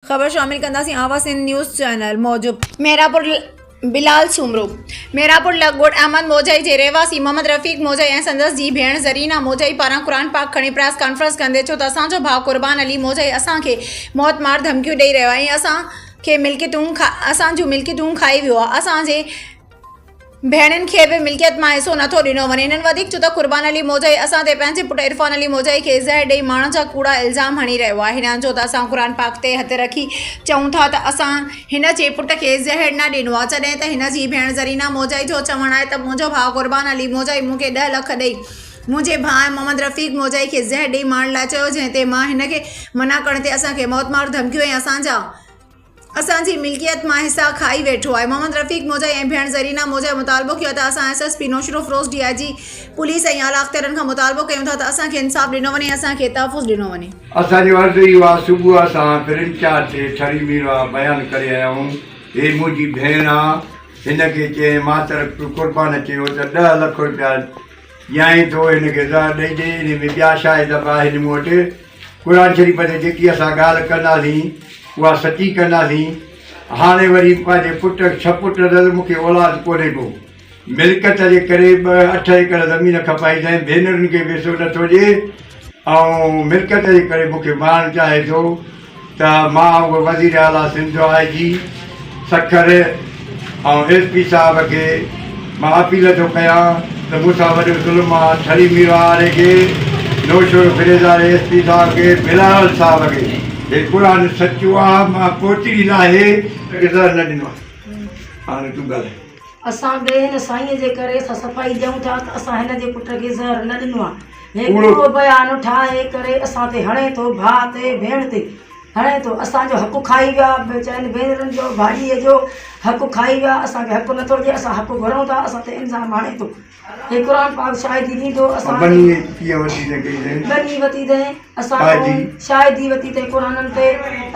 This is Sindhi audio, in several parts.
خبر شامل ڪنداسين آواز سنڌ نيوز چينل موجب. ميرانپور، بلال سومرو، ميرانپور لڳ ڳوٺ احمد موجائي جي رهواسي محمد رفيق موجائي ۽ سندس جي ڀيڻ زرينا موجائي پاران قرآن پاڪ کڻي پريس ڪانفرنس ڪندي چيو ته اسان جو ڀاء قربان علي موجائي اسان کي موت مار ڌمڪيون ڏئي رهيو آهي ۽ اسان کي ملڪيتون اسان جون ملڪيتون کائي ويو آهي اسان جي ڀيڻين کي به ملڪيت مان حصو نٿو ڏنو وڃي. هنن وڌيڪ چيو ته قربان علي موجائي اسان تي پنهنجي پٽ عرفان علي موجائي کي زهر ڏئي ماڻهن جا ڪوڙا الزام هڻي رهيو آهي. هنن چيو ته اسان قرآن پاڪ تي هٿ رکي چئون ٿا ته اسان هن جي پٽ کي زهر نه ڏنو آهي. جڏهن ته هن جي ڀيڻ زرينا موجائي جو چوڻ آهي ته منهنجو ڀاء قربان علي موجائي مون کي ڏهه لک ڏئي منهنجي ڀاء محمد رفيق موجائي کي زهر ڏئي مارڻ لاء چيو جنهن تي مان هن کي منع ڪرڻ تي اسان کي موتمار ڌمڪيون ۽ اسان جا اسان جي ملڪيت مان حصا کائي ويٺو آهي. محمد رفيق موجائي ۽ ڀيڻ زرينا موجائي مطالبو ڪيو آهي ته اسان S S P Naushahro Feroze, D I G police ۽ اعليٰ اختيارين کان مطالبو ڪيون ٿا ته اسان کي انصاف ڏنو وڃي ۽ اسان کي تحفظ ڏنو وڃي. اسان جو عرض اهو آ صبح اسان پھرين چار تي ٺري ميرواھ بيان ڪري آيا آهيون هي منهنجي ڀيڻ آ هن کي چيائين ماستر قربان چيو ته ڏهه لک روپيا ڏيائين ٿو هن کي زهر ڏئي ڏي انهي ۾ ٻيا شاهد به آهن مون وٽ قرآن شريف تي جيڪي اسان ڳالهه ڪنداسين اها سچي ڪنداسين هاڻي وري پنهنجي پٽ ڇهه پٽ اٿس مون کي اولاد ڪونهي ڪو ملڪيت جي ڪري ٻه اٺ ايڪڙ زمين کپائي اٿائين ڀينرن کي به حصو نٿو ڏئي ۽ ملڪيت جي ڪري مون کي مارڻ چاهي ٿو ته مان اهو وزير اعليٰ Sindh I G Sukkur ۽ S P صاحب کي مان اپيل ٿو ڪيان ته مون سان وڏو ظلم آ ٺري ميرواهه واري کي نوشهرو فريز واري ايس پي صاحب کي بلاول صاحب کي هي قرآن سچو آ مان پوتڙي لاهي زهر نه ڏنو آ هاڻي تون ڳالهاء. اسان به هن سائينء جي ڪري اسان صفائي ڏيون ٿا ته اسان هن جي پٽ کي زهر نه ڏنو آ. هي ڪوڙو بيان ٺاهي ڪري اسان تي هڻي ٿو، ڀاء تي، ڀيڻ تي هڻي ٿو. اسان جو حق کائي ويا، چئن ڀينرن جو، ڀاڄيء جو حق کائي ويا. اسان کي حق نٿو ڏئي، اسان حق گهرون ٿا، اسان تي الزام هڻي ٿو. هي قرآن پاڪ شاهدي ڏيندو اسان کي. ٻني وتي تين اسان کان شاهدي وتي تين قرآنن تي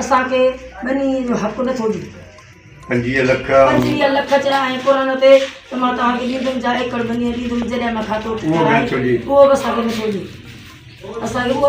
اسان کي ٻنيء جو حق نٿو ڏئي. 25 لک. 25 لک چيا ۽ قرآن تي ته مان توهان کي ڏيندم جا ايڪڙ ٻنيء ڏيندم جڏهن مان کاتو ٺاهي اهو به اسان کي نٿو ڏئي اسان کي اهو.